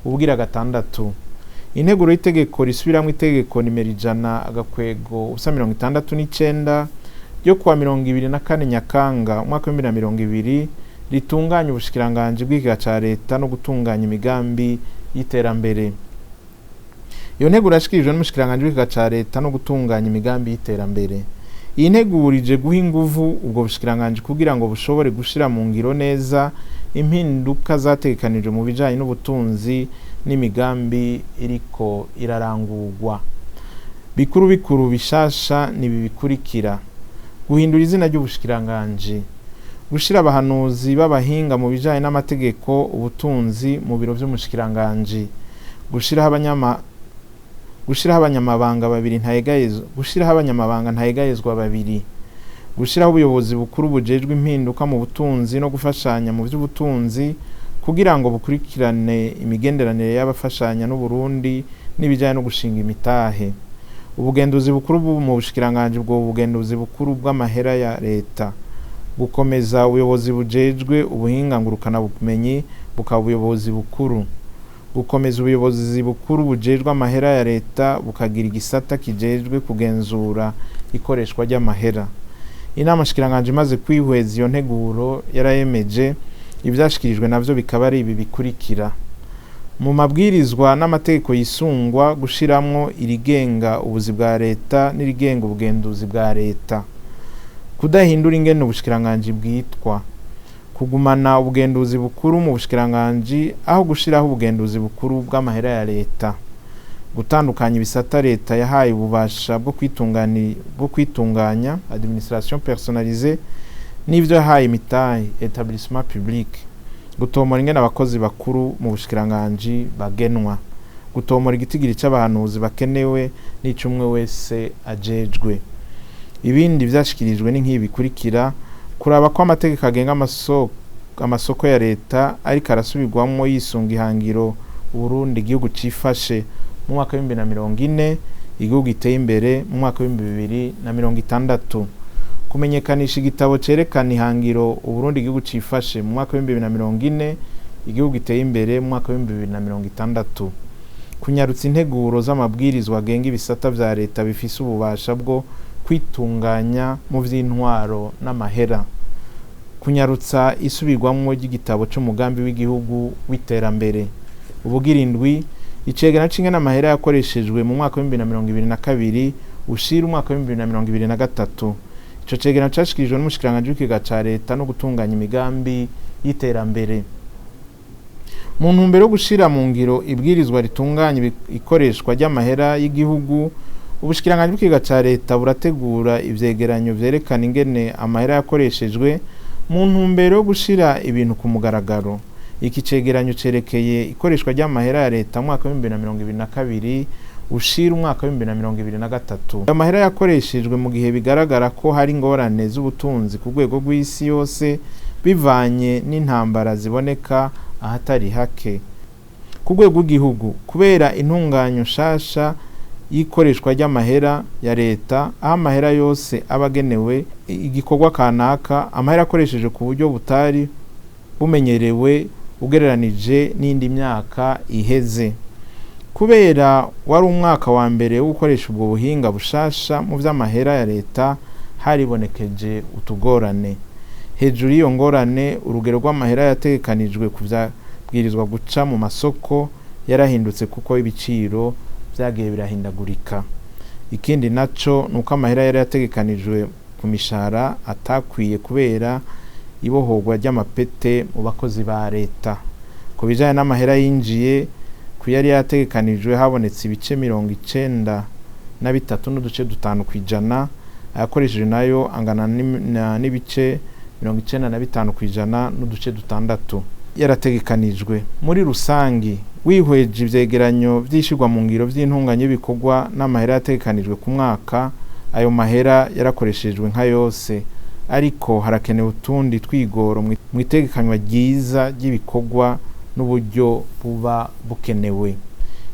Ubugira gatandatu, integuro y'itegeko risubiramwo itegeko nimero 100/069 ryo kuwa 24 Nyakanga umwaka wa 2020, ritunganya ubushikiranganji bw'ikigega ca leta no gutunganya imigambi y'iterambere. Iyo nteguro yashikirijwe n'umushikiranganji w'ikigega ca leta no gutunganya imigambi y'iterambere. Iyi nteguro ije guha inguvu ubwo bushikiranganji kugira ngo bushobore gushira mu ngiro neza impinduka zategekanijwe mu bijanye n'ubutunzi n'imigambi iriko irarangurwa. Bikuru bikuru bishasha ni ibi bikurikira: guhindura izina ry'ubushikiranganji, gushira abahanuzi b'abahinga mu bijanye n'amategeko, ubutunzi mu biro vy'umushikiranganji, gushiraho abanyamabanga babiri ntayegayezwa, gushiraho abanyamabanga ntayegayezwa babiri, gushiraho ubuyobozi bukuru bujejwe impinduka mu butunzi no gufashanya mu vy'ubutunzi kugira ngo bukurikirane imigenderanire y'abafashanya n'Uburundi n'ibijanye no gushinga imitahe, ubugenduzi bukuru mu bushikiranganji, bwo bugenduzi bukuru bw'amahera ya leta, gukomeza ubuyobozi bujejwe ubuhinga ngurukana bumenyi bukaba ubuyobozi bukuru, gukomeza ubuyobozi bukuru bujejwe amahera ya leta bukagira igisata kijejwe kugenzura ikoreshwa ry'amahera. Inama shikiranganji imaze kwihweza iyo nteguro yarayemeje. Ivyashikirijwe navyo bikaba ari ibi bikurikira: mu mabwirizwa n'amategeko yisungwa, gushiramwo irigenga ubuzi bwa leta n'irigenga ubugenduzi bwa leta, kudahindura ingene ubushikiranganji bwitwa, kugumana ubugenduzi bukuru mu bushikiranganji aho gushiraho ubugenduzi bukuru bw'amahera ya leta, gutandukanya ibisata leta yahaye ububasha bwo kwitunganya, administration personnalisée, n'ivyo yahaye imitahe, établissement public, gutomora ingene abakozi bakuru mu bushikiranganji bagenwa, gutomora igitigiri c'abahanuzi bakenewe n'icumwe wese ajejwe. Ibindi vyashikirijwe ni nk'ibi bikurikira: kuraba ko amategeko agenga amasoko ya leta ariko arasubirwamwo yisunga ihangiro Burundi igihugu cifashe mu mwaka wa 2040, igihugu giteye imbere mu mwaka wa 2060, kumenyekanisha igitabo cerekana ihangiro Uburundi igihugu cifashe mu mwaka wa 2040, igihugu giteye imbere mu mwaka wa 2060, kunyarutsa integuro z'amabwirizwa agenga ibisata vya leta bifise ububasha bwo kwitunganya mu vy'intwaro n'amahera, kunyarutsa isubirwamwo ry'igitabo c'umugambi w'igihugu w'iterambere. Ubugira indwi, icegera c'ingene amahera yakoreshejwe mu mwaka wa 2022 ushira umwaka wa 2023. Ico cegeranyo cashikirijwe n'umushikiranganji w'ikigega ca leta no gutunganya imigambi y'iterambere. Mu ntumbero yo gushira mu ngiro ibwirizwa ritunganya ikoreshwa ry'amahera y'igihugu, ubushikiranganji bw'ikigega ca leta burategura ivyegeranyo vyerekana ingene amahera yakoreshejwe mu ntumbero yo gushira ibintu ku mugaragaro. Iki cegeranyo cerekeye ikoreshwa ry'amahera ya leta mu mwaka wa 2022 ushira umwaka wa 2023. Ayo mahera yakoreshejwe mu gihe bigaragara ko hari ingorane z'ubutunzi ku rwego rw'isi yose bivanye n'intambara ziboneka ahatari hake. Ku rwego rw'igihugu, kubera intunganyo nshasha y'ikoreshwa ry'amahera ya leta, aho amahera yose aba agenewe igikorwa kanaka, amahera akoresheje ku buryo butari bumenyerewe ugereranije n'indi myaka iheze. Kubera wari umwaka wa mbere wo gukoresha ubwo buhinga bushasha mu vy'amahera ya leta, haribonekeje utugorane. Hejuru y'iyo ngorane, urugero rw'amahera yategekanijwe kuvyabwirizwa guca mu masoko yarahindutse kuko ibiciro vyagiye birahindagurika. Ikindi naco nuko amahera yari yategekanijwe ku mishahara atakwiye kubera ibohorwa ry'amapete mu bakozi ba leta. Ku bijanye n'amahera yinjiye ku yari yategekanijwe, habonetse ibice 93.5%, ayakoreshejwe nayo angana n'ibice 95.6% yarategekanijwe. Muri rusangi, wihweje ivyegeranyo vy'ishirwa mu ngiro vy'intunganya y'ibikorwa n'amahera yategekanijwe ku mwaka, ayo mahera yarakoreshejwe nka yose, ariko harakenewe utundi twigoro mw'itegekanywa ryiza ry'ibikorwa n'uburyo buba bukenewe.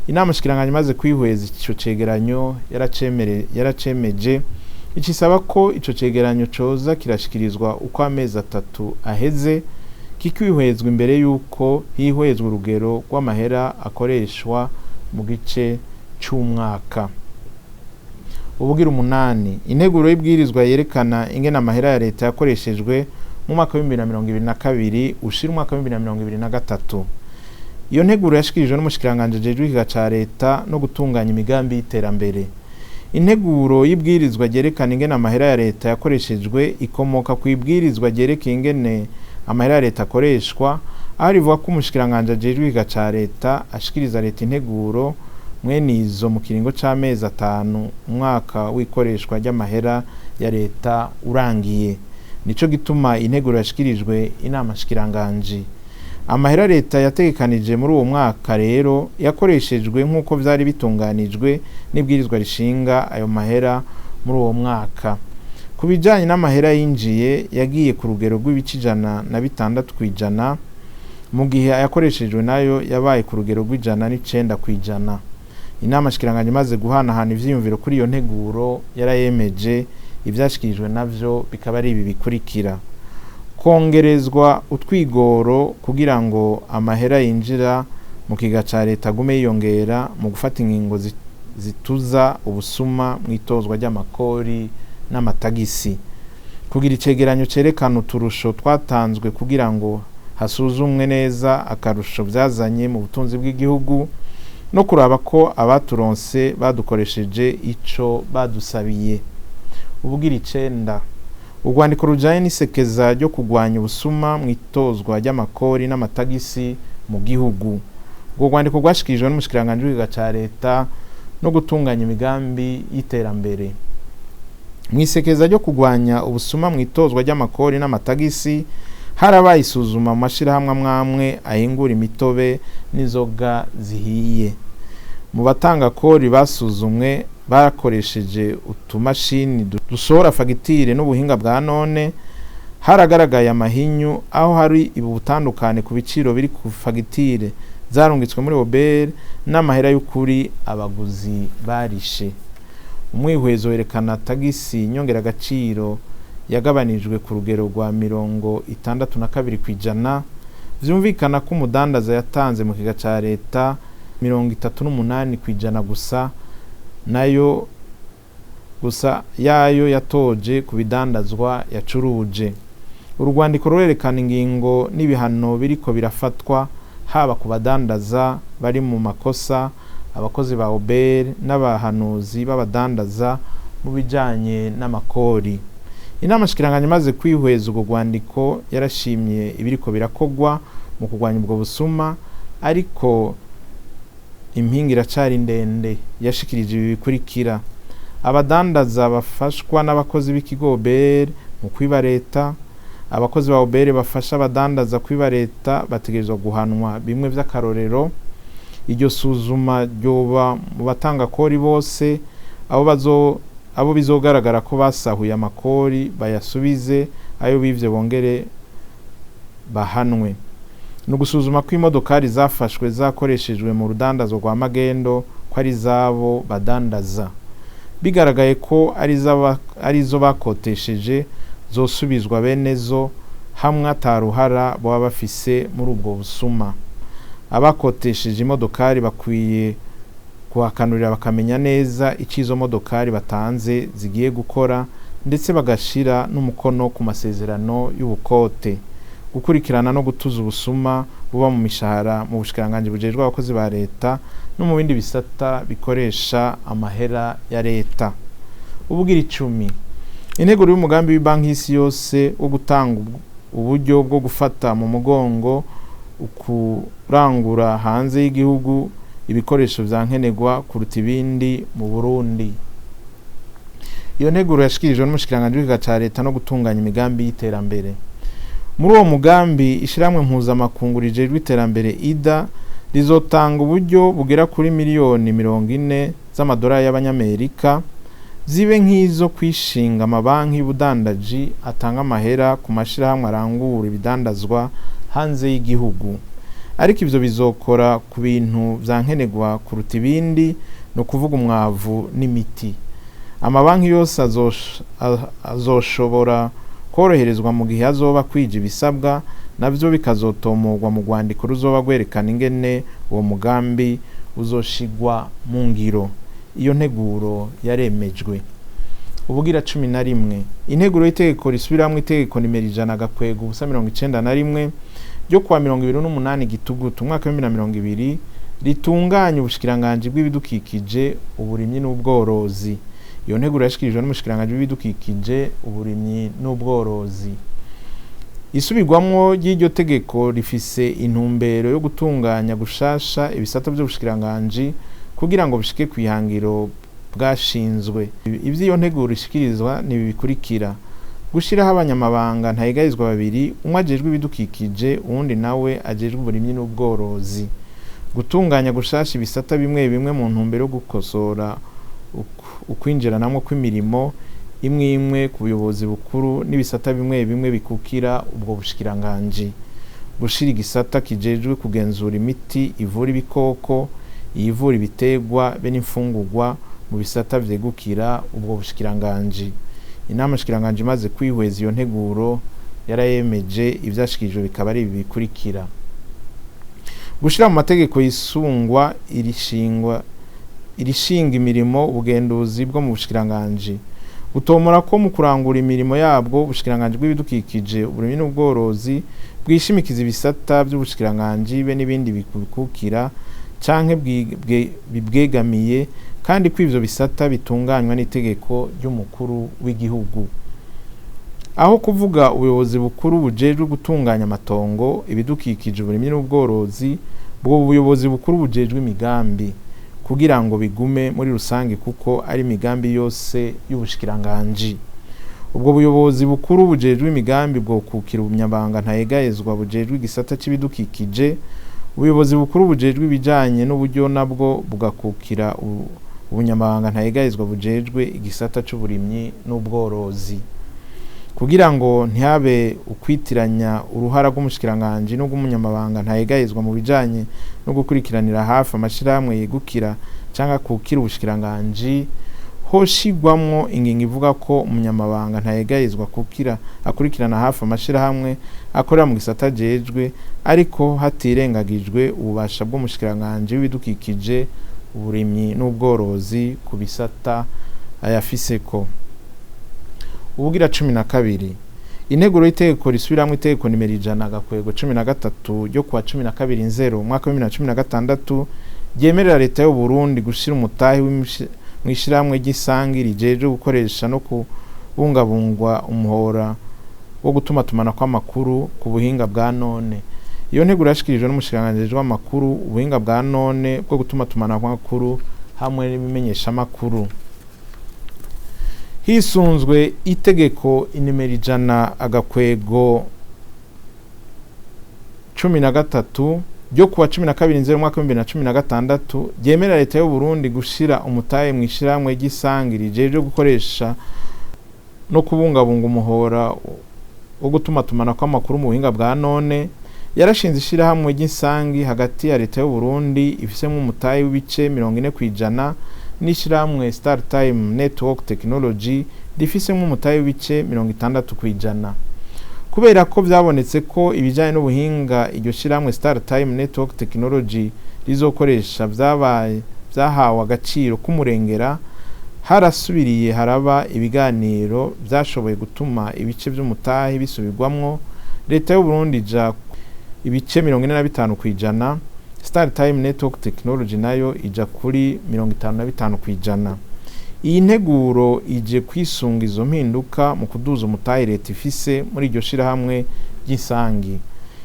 Inama shikiranganji imaze kwihweza ico cegeranyo yaracemeje, icisaba ko ico cegeranyo coza kirashikirizwa uko amezi 3 aheze. Kikwihwezwa imbere y'uko hihwezwa urugero rw'amahera akoreshwa mu gice c'umwaka. Ubugira umunani, integuro y'ibwirizwa yerekana ingene amahera ya leta yakoreshejwe mu mwaka wa 2022 ushira umwaka wa 2023. Iyo nteguro yashikirijwe n'umushikiranganji ajejwe ikigega ca leta no gutunganya imigambi y'iterambere. Integuro y'ibwirizwa ryerekana ingene amahera ya leta yakoreshejwe ikomoka ku ibwirizwa ryerekeye ingene amahera ya leta akoreshwa, aho rivuga ko umushikiranganji ajejwe ikigega ca leta ashikiriza leta integuro mwene izo mu kiringo c'amezi 5 umwaka w'ikoreshwa ry'amahera ya leta urangiye. Nico gituma integuro yashikirijwe inama nshikiranganji. Amahera leta yategekanije muri uwo mwaka rero yakoreshejwe nk'uko vyari bitunganijwe n'ibwirizwa rishinga ayo mahera muri uwo mwaka. Ku bijanye n'amahera yinjiye, yagiye ku rugero rw'ibice 106%, mu gihe ayakoreshejwe nayo yabaye ku rugero rw'109%. Inama nshikiranganji imaze guhanahana ivyiyumviro kuri iyo nteguro yarayemeje. Ivyashikirijwe navyo bikaba ari ibi bikurikira: kongerezwa utwigoro kugira ngo amahera yinjira mu kigega ca leta agume yiyongera mu gufata ingingo zituza ubusuma mu itozwa ry'amakori n'amatagisi, kugira icegeranyo cerekana uturusho twatanzwe kugira ngo hasuzumwe neza akarusho vyazanye mu butunzi bw'igihugu, no kuraba ko abaturonse badukoresheje ico badusabiye. Ubugira icenda, urwandiko rujanye n'isekeza ryo kurwanya ubusuma mu itozwa ry'amakori n'amatagisi mu gihugu. Urwo rwandiko rwashikirijwe n'umushikiranganji w'ikigega ca leta no gutunganya imigambi y'iterambere. Mu isekeza ryo kurwanya ubusuma mu itozwa ry'amakori n'amatagisi, harabaye isuzuma mu mashirahamwe amwamwe ahingura imitobe n'inzoga zihiye. Mu batanga kori basuzumwe bakoresheje utumashini dusohora fagitire n'ubuhinga bwa none, haragaragaye amahinyu aho hari ubutandukane ku biciro biri ku fagitire zarungitswe muri OBR n'amahera y'ukuri abaguzi barishe. Umwihwezo werekana tagisi nyongeragaciro yagabanijwe ku rugero rwa 62%. Vyumvikana ko umudandaza yatanze mu kigega ca leta 38% gusa nayo gusa yayo yatoje ku bidandazwa yacuruje. Urwandiko rurerekana ingingo n'ibihano biriko birafatwa, haba ku badandaza bari mu makosa, abakozi ba OBR n'abahanuzi b'abadandaza mu bijanye n'amakori. Inama nshikiranganji imaze kwihweza urwo rwandiko yarashimye ibiriko birakogwa mu kurwanya ubwo busuma, ariko impinga iracari ndende. Yashikirije ibi bikurikira: abadandaza bafashwa n'abakozi b'ikigo OBR mu kwiba leta, abakozi ba OBR bafasha abadandaza kwiba leta bategerezwa guhanwa bimwe vy'akarorero. Iryo suzuma ryoba mu batanga kori bose, abo bizogaragara ko basahuye amakori bayasubize ayo bivye bongere bahanwe. Ni ugusuzuma ko imodokari zafashwe zakoreshejwe mu rudandazo rwa magendo ko ari zabo badandaza. Bigaragaye ko arizo bakotesheje, zosubizwa bene zo hamwe ataruhara baba bafise muri ubwo busuma. Abakotesheje imodokari bakwiye kuhakanurira bakamenya neza icyo izo modokari batanze zigiye gukora, ndetse bagashira n'umukono ku masezerano y'ubukote. Gukurikirana no gutuza ubusuma buba mu mishahara mu bushikiranganji bujejwe abakozi ba leta no mu bindi bisata bikoresha amahera ya leta. Ubugira 10, integuro y'umugambi w'ibanki y'isi yose wo gutanga uburyo bwo gufata mu mugongo ukurangura hanze y'igihugu ibikoresho vya nkenerwa kuruta ibindi mu Burundi. Iyo nteguro yashikirijwe n'umushikiranganji w'ikigega ca leta no gutunganya imigambi y'iterambere. Muri uwo mugambi, ishyirahamwe mpuzamakungu rijejwe iterambere IDA rizotanga uburyo bugera kuri miliyoni 40 z'amadolari y'abanyamerika, zibe nk'izo kwishinga amabanki y'ubudandaji atanga amahera ku mashyirahamwe arangura ibidandazwa hanze y'igihugu. Ariko ivyo bizokora ku bintu vya nkenerwa kuruta ibindi, ni ukuvuga umwavu n'imiti. Amabanki yose azoshobora Koroherezwa mu gihe azoba kwija ibisabwa navyo bikazotomorwa mu rwandiko ruzoba rwerekana ingene uwo mugambi uzoshigwa mu ngiro. Iyo nteguro yaremejwe. Ubugira 11, integuro y'itegeko risubiramwo itegeko nimero 100-091 ryo kuwa 28 Gitugutu umwaka wa 2020 ritunganya ubushikiranganji bw'ibidukikije, uburimyi n'ubworozi. Iyo nteguro yashikirijwe n'umushikiranganji w'ibidukikije, uburimyi n'ubworozi. Isubirwamwo ry'iryo tegeko rifise intumbero yo gutunganya gushasha ibisata vy'ubushikiranganji kugira ngo bishike kw'ihangiro bwashinzwe. Ivy'iyo nteguro ishikirizwa ni ibi bikurikira: gushiraho abanyamabanga ntahigarizwa babiri, umwe ajejwe ibidukikije, uwundi nawe ajejwe uburimyi n'ubworozi; gutunganya gushasha ibisata bimwe bimwe mu ntumbero yo gukosora ukwinjiranamwo kw'imirimo imwe imwe ku buyobozi bukuru n'ibisata bimwe bimwe bikukira ubwo bushikiranganji; gushira igisata kijejwe kugenzura imiti ivura ibikoko, iyivura ibiterwa be n'imfungurwa mu bisata vyegukira ubwo bushikiranganji. Inama nshikiranganji imaze kwihweza iyo nteguro yarayemeje. Ivyashikirijwe bikaba ari ibi bikurikira: gushira mu mategeko yisungwa irishingwa irishinga imirimo ubugenduzi bwo mu bushikiranganji; gutomora ko mu kurangura imirimo yabwo ubushikiranganji bw'ibidukikije, uburimyi n'ubworozi bwishimikiza ibisata vy'ubushikiranganji be n'ibindi bikukira canke bibwegamiye, kandi ko ivyo bisata bitunganywa n'itegeko ry'umukuru w'igihugu. Aho kuvuga ubuyobozi bukuru bujejwe gutunganya amatongo, ibidukikije, uburimyi n'ubworozi, bwo buyobozi bukuru bujejwe imigambi, kugira ngo bigume muri rusange kuko ari imigambi yose y'ubushikiranganji. Ubwo buyobozi bukuru bujejwe imigambi bwokukira ubunyamabanga ntayegayezwa bujejwe igisata c'ibidukikije, ubuyobozi bukuru bujejwe ibijanye n'uburyo nabwo bugakukira ubunyamabanga ntayegayezwa bujejwe igisata c'uburimyi n'ubworozi. Kugira ngo ntihabe ukwitiranya uruhara rw'umushikiranganji n'urw'umunyamabanga ntayegayezwa mu bijanye no gukurikiranira hafi amashirahamwe yegukira canke akukira ubushikiranganji, hoshigwamwo ingingo ivuga ko umunyamabanga ntayegayezwa kukira akurikirana hafi amashirahamwe akorera mu gisata ajejwe, ariko hatirengagijwe ububasha bw'umushikiranganji w'ibidukikije, uburimyi n'ubworozi ku bisata ayafiseko. Ubugira 12, integuro y'itegeko risubiramwo itegeko nimero 100-13 ryo kuwa 12 Nzero umwaka wa 2016 ryemerera leta y'u Burundi gushira umutahe mw'ishirahamwe ry'isangi rijejwe gukoresha no kubungabungwa umuhora wo gutumatumanako amakuru ku buhinga bwa none. Iyo nteguro yashikirijwe n'umushikiranganji w'amakuru, ubuhinga bwa none bwo gutumatumanako amakuru hamwe n'ibimenyeshamakuru. Hisunzwe itegeko inimero 100-13 ryo kuwa 12 Nzero umwaka wa 2016 ryemerera leta y'u Burundi gushira umutahe mw'ishirahamwe ry'isangi rijejwe gukoresha no kubungabunga umuhora wo gutumatumanako amakuru mu buhinga bwa none, yarashinze ishirahamwe ry'isangi hagati ya leta y'u Burundi ifisemwo umutahe w'ibice 40% n'ishirahamwe Star Time Network Technology rifisemwo umutahe w'ibice 60%. Kubera ko vyabonetse ko ibijanye n'ubuhinga iryo shirahamwe Star Time Network Technology rizokoresha vyabaye vyahawe agaciro k'umurengera, harasubiriye haraba ibiganiro vyashoboye gutuma ibice vy'umutahe bisubirwamwo, leta y'u Burundi ija ibice 45%, Star Time Network Technology nayo ija kuri 55%. Iyi nteguro ije kwisunga izo mpinduka mu kuduza umutahe leta ifise muri iryo shirahamwe ry'isangi.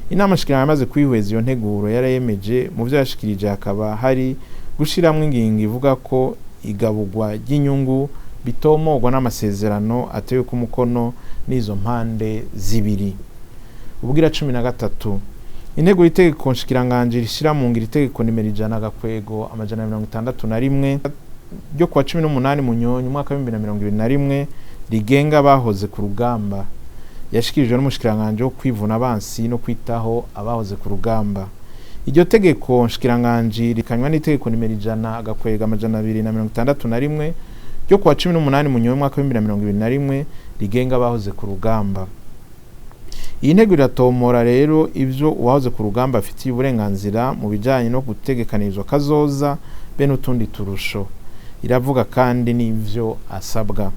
Inama nshikiranganji imaze kwihweza iyo nteguro yarayemeje. Mu vyo yashikirije hakaba hari gushiramwo ingingo ivuga ko igaburwa ry'inyungu bitomorwa n'amasezerano ateweko umukono n'izo mpande zibiri. Ubugira 13, intego y'itegeko nshikiranganji rishira mu ngiro itegeko nimero 100-261 ryo kuwa 18 Munyonyo umwaka wa 2021 rigenga abahoze ku rugamba, yashikirijwe n'umushikiranganji wo kwivuna abansi no kwitaho abahoze ku rugamba. Iryo tegeko nshikiranganji rikanywa n'itegeko nimero 100-261 ryo kuwa 18 Munyonyo umwaka wa 2021 rigenga abahoze ku rugamba. Iyi ntego iratomora rero ivyo uwahoze ku rugamba afitiye uburenganzira mu bijanye no gutegekanirizwa kazoza be n'utundi turusho. Iravuga kandi n'ivyo asabwa.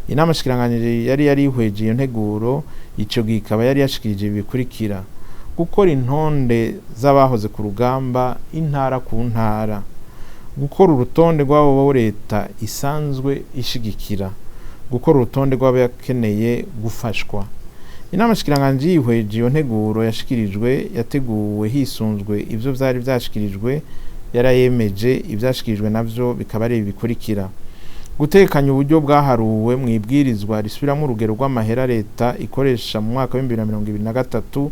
Inama nshikiranganji yari yarihweje iyo nteguro ico gihe, ikaba yari yashikirije ibi bikurikira: gukora intonde z'abahoze ku rugamba intara ku ntara, gukora urutonde rw'abo leta isanzwe ishigikira, gukora urutonde rw'abakeneye gufashwa. Inama nshikiranganji yihweje iyo nteguro yashikirijwe, yateguwe hisunzwe ivyo vyari vyashikirijwe, yarayemeje. Ivyashikirijwe navyo bikaba ari ibi bikurikira: gutekanya uburyo bwaharuwe mu ibwirizwa risubiramwo urugero rw'amahera leta ikoresha mu mwaka wa 2023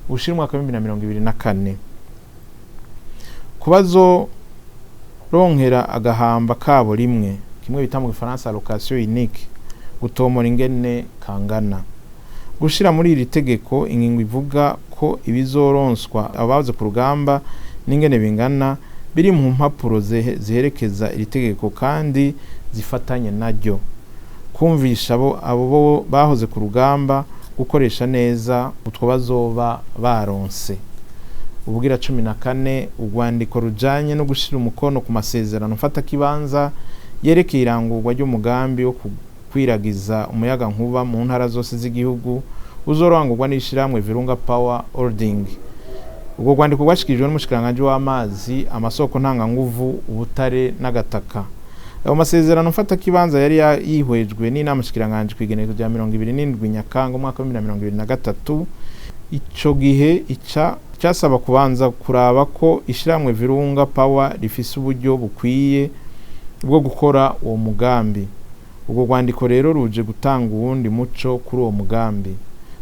ushira umwaka wa 2024, kubazoronkera agahamba kabo rimwe, kimwe bita mu gifaransa allocation unique, gutomora ingene kangana, gushira muri iri tegeko ingingo ivuga ko ibizoronswa abahoze ku rugamba n'ingene bingana biri mu mpapuro ziherekeza iri tegeko kandi zifatanye naryo, kumvisha abo bo bahoze ku rugamba gukoresha neza utwo bazoba baronse. Ubugira 14, urwandiko rujanye no gushira umukono ku masezerano mfatakibanza yerekeye irangurwa ry'umugambi wo gukwiragiza umuyaga nkuba mu ntara zose z'igihugu, uzorangurwa n'ishirahamwe Virunga Power Holding. Ubwo rwandiko rwashikirijwe n'umushikiranganji w'amazi, amasoko ntanganguvu, ubutare n'agataka. Ayo masezerano mfatakibanza yari yihwejwe n'inama nshikiranganji kw'igenekerezo rya 27 Nyakanga umwaka wa 2023. Ico gihe ica cyasaba kubanza kuraba ko ishirahamwe Virunga Power rifise uburyo bukwiye bwo gukora uwo mugambi. Ubwo rwandiko rero ruje gutanga uwundi muco kuri uwo mugambi.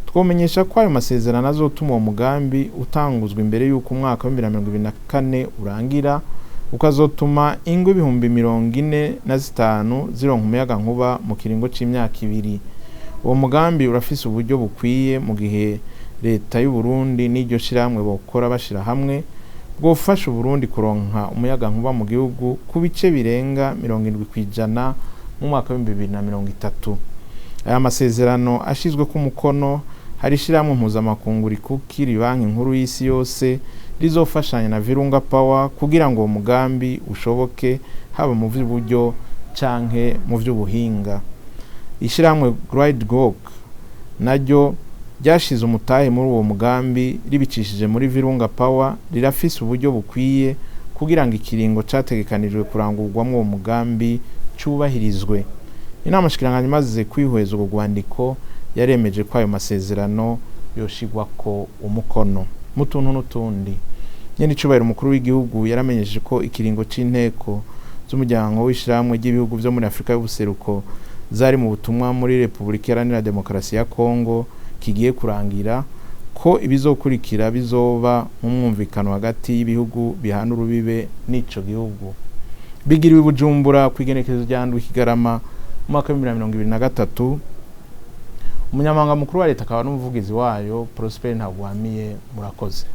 Twomenyesha ko ayo masezerano azotuma uwo mugambi utanguzwa imbere y'uko umwaka wa 2024 urangira, ukazotuma ingo 45,000 zironka umuyaga nkuba mu kiringo c'imyaka 2. Uwo mugambi urafise uburyo bukwiye mu gihe leta y'u Burundi n'iryo shirahamwe bokora bashira hamwe, bwofasha Uburundi kuronka umuyaga nkuba mu gihugu ku bice birenga 70% mu mwaka wa 2030. Aya masezerano ashizwe ku mukono, hari ishirahamwe mpuzamakungu rikukira Banki Nkuru y'Isi Yose rizofashanya na Virunga Power kugira ngo uwo mugambi ushoboke, haba mu vy'uburyo canke mu vy'ubuhinga. Ishirahamwe Glide Gok naryo ryashize umutahe muri uwo mugambi ribicishije muri Virunga Power, rirafise uburyo bukwiye kugira ngo ikiringo categekanijwe kurangurwamwo uwo mugambi cubahirizwe. Inama nshikiranganji imaze kwihweza urwo rwandiko, yaremeje ko ayo masezerano yoshirwako umukono. Mu tuntu n'utundi, nyene icubahiro umukuru w'igihugu yaramenyesheje ko ikiringo c'inteko z'umuryango w'ishirahamwe ry'ibihugu vyo muri Afurika y'ubuseruko zari mu butumwa muri Repubulika Iharanira Demokarasi ya Kongo kigiye kurangira, ko ibizokurikira bizoba mu mwumvikano hagati y'ibihugu bihana urubibe n'ico gihugu. Bigiriwe i Bujumbura kw'igenekerezo rya 7 Kigarama mu mwaka wa 2023. Umunyamabanga mukuru wa leta akaba n'umuvugizi wayo, Prosper Ntagwamiye. Murakoze.